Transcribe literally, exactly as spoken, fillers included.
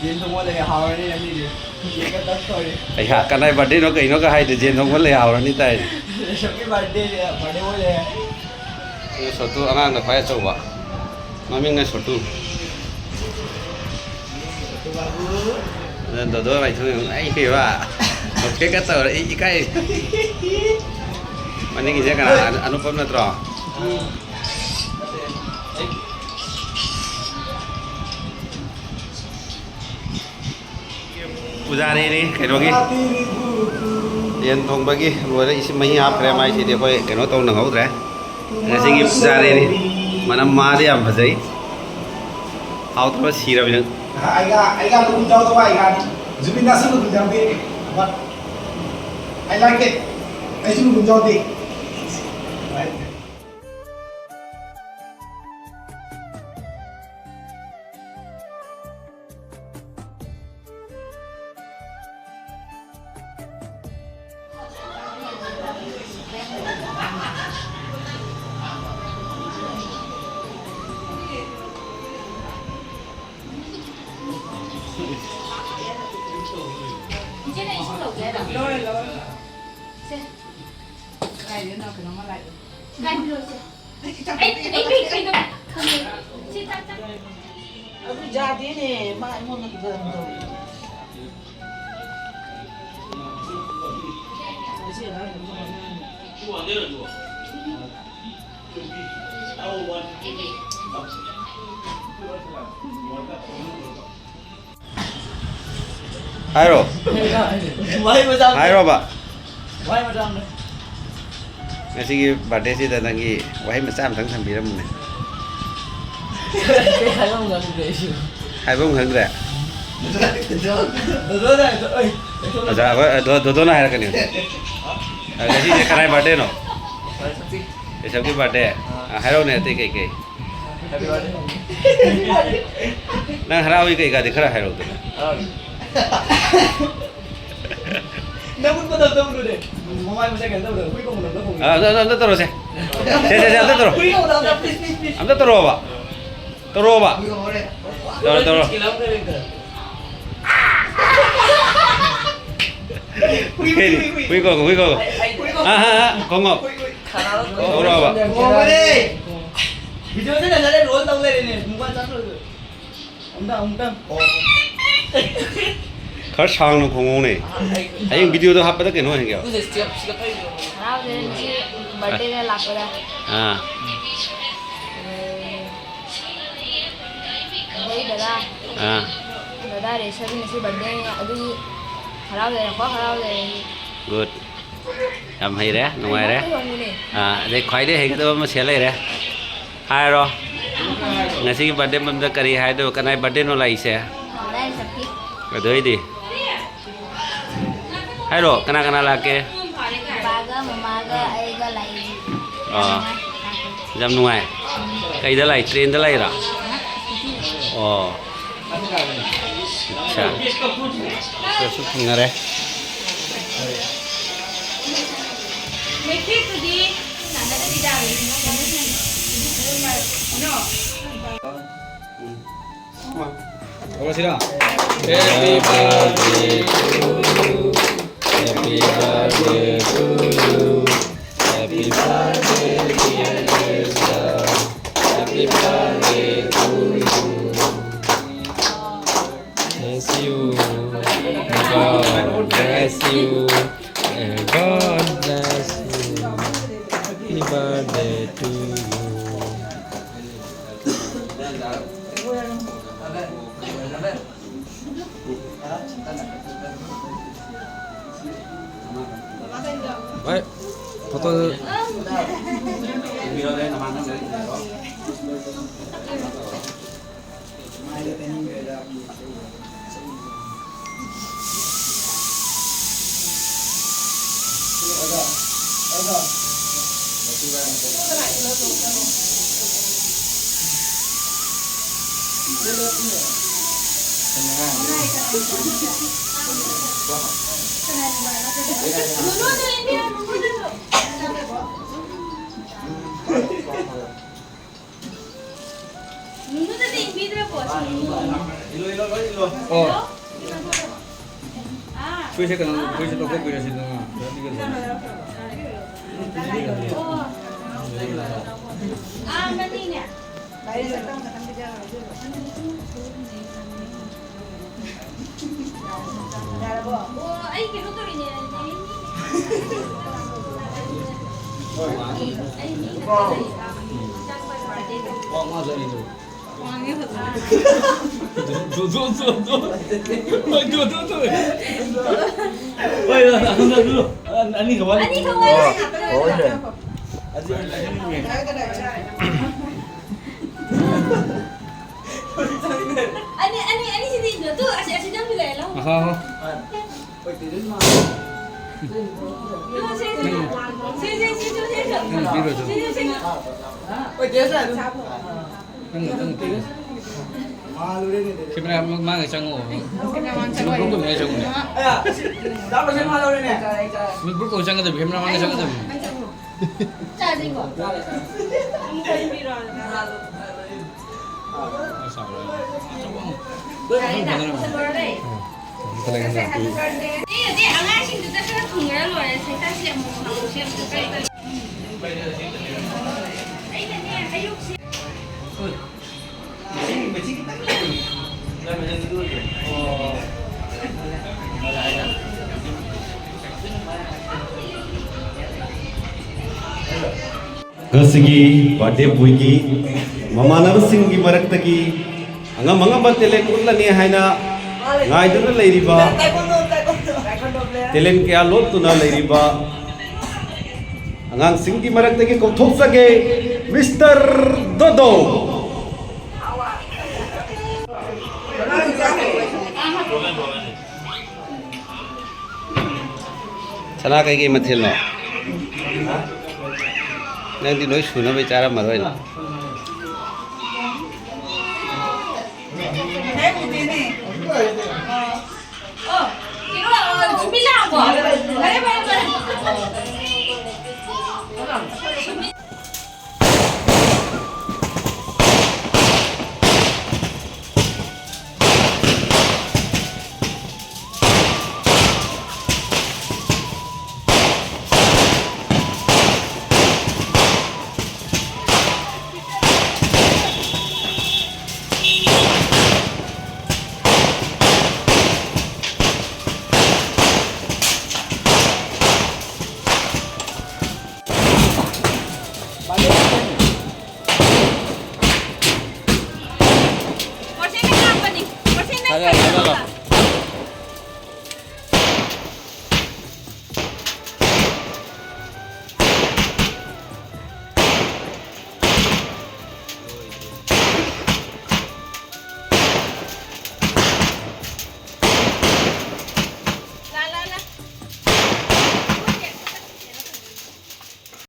ꯌꯦꯟ ꯊꯣꯡꯕ ꯂꯩ, ꯍꯥꯎꯔꯅꯤ ꯉꯁꯤꯗꯤ꯫ ꯌꯦꯟꯒ ꯇꯛ ꯇꯧꯔꯦ꯫ ꯑꯩꯍꯥ, ꯀꯅꯥꯏ ꯕꯥꯔꯗꯦꯅꯣ ꯀꯩꯅꯣꯒ ꯍꯥꯏꯗꯦ, ꯌꯦꯟ ꯊꯣꯡꯕ ꯂꯩ, ꯍꯥꯎꯔꯅꯤ ꯇꯥꯏ꯫ ꯔꯤꯁꯞꯀꯤ ꯕꯥꯔꯗꯦ, ꯕꯥꯔꯗꯦ ꯕꯣꯏ ꯂꯩ꯫ ꯑꯗꯨ ꯁꯣꯇꯨ ꯑꯉꯥꯡꯅ ꯈ꯭ꯋꯥꯏ ꯑꯆꯧꯕ꯫ ꯃꯃꯤꯡꯅ ꯁꯣꯇꯨ꯫ ꯑꯗꯨ ꯗꯣꯗꯣ ꯃꯥꯏꯊꯣꯡ ꯌꯦꯡꯉꯨ, ꯑꯩ ꯀꯩꯕ? ꯅꯣꯛꯐꯦꯠꯀ ꯇꯧꯔꯦ, ꯑꯩ ꯏꯀꯥꯏ꯫ ꯃꯅꯤꯡꯒꯤꯁꯦ ꯀꯅꯥ? ꯑꯅꯨꯄꯝ ꯅꯠꯇ꯭ꯔꯣ? ꯄꯨꯖꯥꯔꯤꯅꯤ ꯀꯩꯅꯣꯒꯤ ꯌꯦꯟ ꯊꯣꯡꯕꯒꯤ ꯂꯣꯏꯔꯦ, ꯏꯁꯤꯡ ꯃꯍꯤ ꯍꯥꯞꯈ꯭ꯔꯦ꯫ ꯃꯥꯏꯁꯤꯗꯤ ꯑꯩꯈꯣꯏ ꯀꯩꯅꯣ ꯇꯧ ꯅꯪꯍꯧꯗ꯭ꯔꯦ꯫ ꯉꯁꯤꯒꯤ ꯄꯨꯖꯥꯔꯤꯅꯤ꯫ ꯃꯅꯝ ꯃꯥꯗꯤ ꯌꯥꯝ ꯐꯖꯩ꯫ ꯍꯥꯎꯇꯕ ꯁꯤꯔꯕꯅꯤ꯫ ꯑꯩꯒ ꯑꯩꯒ ꯂꯨꯍꯣꯡ ꯌꯥꯎꯗꯕ ꯑꯩꯒ ꯖꯨꯕꯤꯟ ꯗꯥꯁꯁꯨ ꯂꯨꯍꯣꯡ ꯌꯥꯎꯗꯦ꯫ But I like it. ꯑꯩꯁꯨ ꯂꯨꯍꯣꯡ ꯌꯥꯎꯗꯦ꯫ ꯏꯆꯦꯅ ꯏꯁꯤꯡ ꯂꯧꯒꯦ ꯍꯥꯏꯔꯣ? ꯂꯧꯔꯦ, ꯂꯧꯔꯦ꯫ ꯁꯦ꯫ ꯀꯥꯏꯗꯩꯅꯣ ꯀꯩꯅꯣꯝꯃ ꯂꯥꯛꯑꯦ꯫ ꯀꯥꯏꯗꯅꯣ ꯏꯆꯦ? ꯑꯩ, ꯑꯩ, ꯑꯩ, ꯑꯩ, ꯑꯩ, ꯁꯤ ꯆꯥꯛ, ꯆꯥꯛ꯫ ꯑꯗꯨ ꯌꯥꯗꯦꯅꯦ, ꯃꯥ ꯑꯩꯉꯣꯟꯗ ꯐꯖꯅ ꯇꯧꯔꯤ꯫ ꯍꯥꯏꯔꯣ꯫ ꯋꯥꯍꯩ ꯃꯆꯥ ꯑꯃ ꯍꯥꯏꯔꯣꯕ꯫ ꯋꯥꯍꯩ ꯃꯆꯥ ꯑꯃ ꯉꯁꯤꯒꯤ ꯕꯥꯔꯗꯦꯁꯤꯗ ꯅꯪꯒꯤ ꯋꯥꯍꯩ ꯃꯆꯥ ꯑꯃꯇꯪ ꯊꯝꯕꯤꯔꯝꯃꯨꯅꯦ꯫ ꯀꯩ ꯍꯥꯏꯕ ꯑꯃ ꯈꯪꯗ꯭ꯔꯦ ꯑꯩꯁꯨ꯫ ꯍꯥꯏꯕ ꯑꯃ ꯈꯪꯗ꯭ꯔꯦ? ꯗꯣꯗꯣꯅ ꯍꯥꯏꯗꯣ-, ꯑꯩ, ꯑꯣꯖꯥ, ꯑꯩꯈꯣꯏ ꯗꯣ-, ꯗꯣꯗꯣꯅ ꯍꯥꯏꯔꯛꯀꯅꯤ꯫ ꯑ, ꯉꯁꯤꯁꯦ ꯀꯅꯥꯏ ꯕꯥꯔꯗꯦꯅꯣ? ꯁꯛꯇꯤ꯫ ꯔꯤꯁꯞꯀꯤ ꯕꯥꯔꯗꯦ? ꯑꯥ꯫ ꯑ, ꯍꯥꯏꯔꯛꯎꯅꯦ, ꯑꯇꯩ ꯀꯩ ꯀꯩ? Happy birthday. ꯅꯪ ꯍꯔꯥꯎꯏ ꯀꯩꯀꯥꯗꯤ ꯈꯔ ꯍꯥꯏꯔꯛꯎꯗꯅ꯫ ꯍꯔꯥꯎꯏ꯫ ꯅꯪ ꯎꯠꯄꯗꯣ ꯑꯝꯇ ꯎꯠꯂꯨꯅꯦ꯫ ꯃꯃꯥꯏ ꯃꯁꯛ ꯀꯩꯅꯣ ꯇꯧꯕꯗꯣ, ꯍꯨꯏ ꯈꯣꯡꯕꯗꯣ ꯑꯝꯇ ꯈꯣꯡꯉꯨ꯫ ꯑ, ꯑꯝꯇ, ꯑꯝꯇ, ꯑꯝꯇ ꯇꯧꯔꯣꯁꯦ꯫ ꯁꯦ, ꯁꯦ, ꯁꯦ, ꯑꯝꯇ ꯇꯧꯔꯣ꯫ ꯍꯨꯏ ꯈꯣꯡꯕꯗꯣ ꯑꯝꯇ, please, please, please. ꯑꯝꯇ ꯇꯧꯔꯣꯕ꯫ ꯇꯧꯔꯣ, ꯇꯧꯔꯣ꯫ ꯍꯨꯏ ꯈꯣꯡꯕꯗꯣ ꯑꯝꯇ꯫ ꯀꯩꯅꯤ? ꯍꯨꯏ ꯀꯧ, ꯍꯨꯏ ꯀꯧ꯫ ꯑꯥ, ꯑꯥ, ꯑꯥ, ꯈꯣꯡꯉꯣ꯫ ꯀꯧꯔꯛꯑꯕ? ꯚꯤꯗꯤꯑꯣꯁꯦ ꯅꯖꯔꯦ ꯔꯣꯜ ꯇꯧ ꯂꯩꯔꯦꯅꯦ, ꯃꯣꯕꯥꯏꯜ ꯆꯥꯔꯖ ꯂꯣꯏꯈ꯭ꯔꯦ꯫ ꯑꯃꯨꯛꯇꯪ, ꯑꯃꯨꯛꯇꯪ꯫ ꯈꯔ ꯁꯥꯡꯅ ꯈꯣꯡꯉꯣꯅꯦ꯫ ꯍꯌꯦꯡ ꯚꯤꯗꯤꯑꯣꯗꯣ ꯍꯥꯞꯄꯗ ꯀꯩꯅꯣ ꯑꯣꯏꯍꯟꯒꯦ꯫ ꯍꯔꯥꯎꯖꯔꯦ ꯉꯁꯤ ꯕꯥꯔꯗꯦꯗ ꯂꯥꯛꯄꯗ꯫ ꯑꯥ꯫ ꯑꯩꯈꯣꯏ ꯗꯗꯥ, ꯑꯥ꯫ ꯗꯗꯥ ꯔꯦꯁꯕꯤ ꯉꯁꯤ ꯕꯥꯔꯗꯦꯅꯤ, ꯑꯗꯨꯒꯤ ꯍꯔꯥꯎꯖꯔꯦ, ꯈ꯭ꯋꯥꯏ ꯍꯔꯥꯎꯖꯔꯦ꯫ Good꯫ ꯌꯥꯝ ꯍꯩꯔꯦ, ꯅꯨꯡꯉꯥꯏꯔꯦ꯫ ꯑꯩ ꯍꯣꯡꯕꯅꯦ꯫ ꯑꯥ, ꯑꯗꯩ ꯈ꯭ꯋꯥꯏꯗꯩ ꯍꯩꯒꯗꯕ ꯑꯃ ꯁꯦ ꯂꯩꯔꯦ꯫ ꯍꯥꯏꯔꯣ꯫ ꯉꯁꯤꯒꯤ ꯕꯥꯔꯗꯦ ꯃꯇꯝꯗ ꯀꯔꯤ ꯍꯥꯏꯗꯣꯏꯕ? ꯀꯅꯥꯏ ꯕꯥꯔꯗꯦꯅꯣ ꯂꯥꯛꯏꯁꯦ? ꯗꯗꯥ ꯔꯦꯁꯕꯤ꯫ ꯑꯗꯨ ꯑꯣꯏꯗꯤ? ꯍꯥꯏꯔꯣ, ꯀꯅꯥ ꯀꯅꯥ ꯂꯥꯛꯀꯦ? ꯄꯥꯄꯥꯒ, ꯃꯃꯥꯒ, ꯑꯩꯒ ꯂꯥꯛꯏ꯫ ꯑꯥ꯫ ꯌꯥꯝ ꯅꯨꯡꯉꯥꯏ꯫ ꯀꯩꯗ ꯂꯥꯛꯏ? ꯇ꯭ꯔꯦꯟꯗ ꯂꯥꯛꯏꯔꯣ? ꯑꯣ꯫ ꯑꯠꯆꯥ꯫ ꯁꯤꯗꯁꯨ ꯊꯦꯡꯅꯔꯦ꯫ ꯍꯧꯔꯁꯤꯔꯥ? Happy birthday to you. Happy birthday to you. Happy birthday, dear Lisa. Happy birthday to you. Bless you. God bless you. And God bless you. Happy birthday to you. ꯚꯥꯏ, ꯐꯣꯇꯣ꯫ ꯅꯨꯡꯗꯨꯗꯗꯤ ꯏꯟꯕꯤꯗ꯭ꯔꯕꯣ? ꯁꯤ ꯅꯨꯡꯗꯨ? ꯏꯜꯂꯣ, ꯏꯜꯂꯣ, ꯂꯣꯏ ꯏꯜꯂꯣ꯫ ꯑꯣ꯫ ꯑꯥ꯫ ꯑꯩꯈꯣꯏꯁꯦ ꯀꯩꯅꯣ, ꯑꯩꯈꯣꯏꯁꯦ ꯂꯧꯊꯣꯛꯄꯤꯔꯁꯤꯗꯅ꯫ ꯑꯥ, ꯃꯅꯤꯡꯅꯦ꯫ ꯌꯥꯔꯕꯣ? ꯑꯣ, ꯑꯩ ꯀꯩꯅꯣ ꯇꯧꯔꯤꯅꯦ, ꯑꯩ, ꯑꯩ ꯃꯤ ꯈꯛꯇ ꯂꯩꯌꯦ꯫ ꯆꯪꯕ ꯌꯥꯗꯦ꯫ ꯋꯥ ꯉꯥꯡꯖꯔꯤꯗꯣ꯫ ꯋꯥꯡꯉꯦ ꯐꯖꯅ꯫ ꯗꯣ, ꯗꯣ, ꯗꯣ, ꯗꯣ꯫ ꯍꯣꯏ, ꯗꯣ, ꯗꯣ, ꯗꯣ꯫ ꯍꯣꯏ, ꯑ, ꯑ, ꯑ, ꯑꯅꯤꯈꯛ ꯋꯥꯠꯂꯤ꯫ ꯑꯅꯤꯈꯛ ꯋꯥꯠꯂꯤ꯫ ꯑꯣ, ꯍꯣꯏ, ꯍꯣꯏ꯫ ꯑꯗꯨ ꯑꯅꯤꯅꯦ꯫ ꯑꯅꯤ, ꯑꯅꯤ, ꯑꯅꯤꯁꯤꯗꯤ ꯏꯟꯗꯣ꯫ ꯇꯨ, ꯑꯁꯤ, ꯑꯁꯤ ꯅꯪꯁꯨ ꯂꯩꯔꯦ, ꯂꯧ꯫ ꯑꯍꯥ, ꯑꯍꯥ꯫ ꯇꯨ, ꯁꯦ, ꯁꯦ, ꯁꯦ, ꯁꯦ, ꯁꯦ, ꯁꯦ, ꯁꯦ, ꯁꯦ꯫ ꯅꯪ ꯄꯤꯔꯣ, ꯑꯗꯨ꯫ ꯁꯦ, ꯁꯦ, ꯁꯦ꯫ ꯅꯪ, ꯅꯪ ꯄꯤꯔꯣ꯫ ꯀꯦꯃꯦꯔꯥ ꯃꯥꯡꯗ ꯆꯪꯉꯣ꯫ ꯀꯦꯃꯦꯔꯥ ꯃꯥꯡꯗ ꯆꯪꯉꯣ꯫ ꯒ꯭ꯔꯨꯞ ꯒ꯭ꯔꯨꯞ ꯃꯌꯥꯏ ꯆꯪꯉꯣ꯫ ꯒ꯭ꯔꯨꯞ ꯒ꯭ꯔꯨꯞ ꯆꯪꯒꯗꯕꯤ, ꯀꯦꯃꯦꯔꯥ ꯃꯥꯡꯗ ꯆꯪꯒꯗꯕꯤ꯫ ꯆꯥꯗ꯭ꯔꯤꯕꯣ? ꯂꯣꯏ ꯃꯐꯝ ꯐꯖꯅ ꯂꯩ꯫ ꯑꯩꯅꯗꯤ ꯑꯉꯥꯡꯁꯤꯡꯗꯨꯗ ꯈꯔ ꯊꯨꯡꯉꯔ ꯂꯣꯏꯔꯦ, ꯁꯦ, ꯆꯥꯁꯤ ꯑꯃꯨꯛ ꯍꯥꯎꯁꯤ ꯑꯃꯨꯛ ꯀꯔꯤ ꯀꯔꯤ꯫ ꯑꯩꯅꯅꯦ, ꯑꯌꯨꯛꯁꯦ꯫ ꯉꯁꯤꯒꯤ birthday boyꯒꯤ ꯃꯃꯥꯟꯅꯕꯁꯤꯡꯒꯤ ꯃꯔꯛꯇꯒꯤ ꯑꯉꯝ ꯑꯉꯝꯕ talent ꯎꯠꯂꯅꯤ ꯍꯥꯏꯅ ꯉꯥꯏꯗꯨꯅ ꯂꯩꯔꯤꯕ, talent ꯀꯌꯥ ꯂꯣꯠꯇꯨꯅ ꯂꯩꯔꯤꯕ ꯑꯉꯥꯡꯁꯤꯡꯒꯤ ꯃꯔꯛꯇꯒꯤ ꯀꯧꯊꯣꯛꯆꯒꯦ, ꯃꯤꯁꯇꯔ ꯗꯣꯗꯣ꯫ ꯁꯅꯥ, ꯀꯩꯀꯩ ꯃꯊꯦꯜꯅꯣ? ꯅꯪꯗꯤ ꯂꯣꯏ ꯁꯨꯅꯕꯩ ꯆꯥꯔꯝꯃꯔꯣꯏꯅꯦ꯫